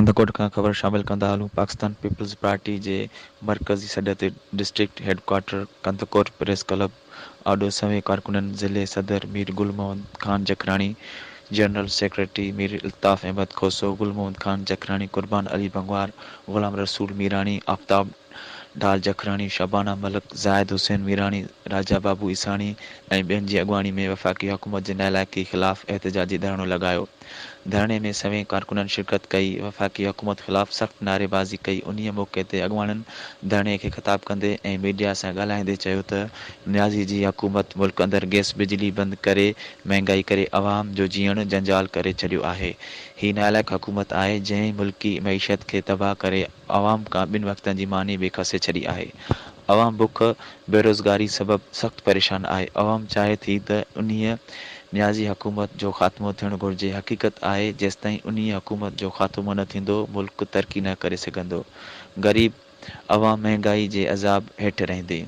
ڪنڌڪوٽ کان خبر شامل ڪندا هلون پاڪستان پيپلز پارٽي جي مرڪزي سڏ تي district headquarter Kandhkot press club آڏو سوين ڪارڪنن ضلعي صدر مير گل محمد خان جکراڻي، جنرل سيڪريٽري مير الطاف احمد کوسو، گل محمد خان جکراڻي، قربان علي بنگوار، غلام رسول ميراڻي، آفتاب ڍال جکراڻي، شبانه ملڪ، زاهد حسين ميراڻي، راجا بابو عيساڻي ۽ ٻين جي اڳواڻي ۾ وفاقي حڪومت جي نالائقي خلاف احتجاجي ڌرڻو لڳايو. ڌرڻي ۾ سوين ڪارڪنن شرڪت ڪئي، وفاقي حڪومت خلاف سخت نعريبازي ڪئي انهيء موقعي تي اڳواڻن ڌرڻي کي خطاب ڪندي ۽ ميڊيا سان ڳالهائيندي چيو ته نيازي جي حڪومت ملڪ اندر گئس بجلي بند ڪري مهنگائي ڪري عوام جو جيئڻ جنجال ڪري ڇڏيو آهي هي نالائق حڪومت آهي جنهن ملڪي معيشت کي تباهه ڪري عوام کان ٻن وقتن جي ماني به کسي ڇڏي آهي. عوام بک، بيروزگاري سبب سخت پريشان آهي. عوام چاهي ٿي ته انهيء نيازي حڪومت جو خاتمو ٿيڻ گهرجي. حقيقت آهي جيستائين انهيء حڪومت جو خاتمو نه ٿيندو ملڪ ترقي نه ڪري سگهندو. غريب عوام مهنگائي جي عذاب هيٺ رهندي.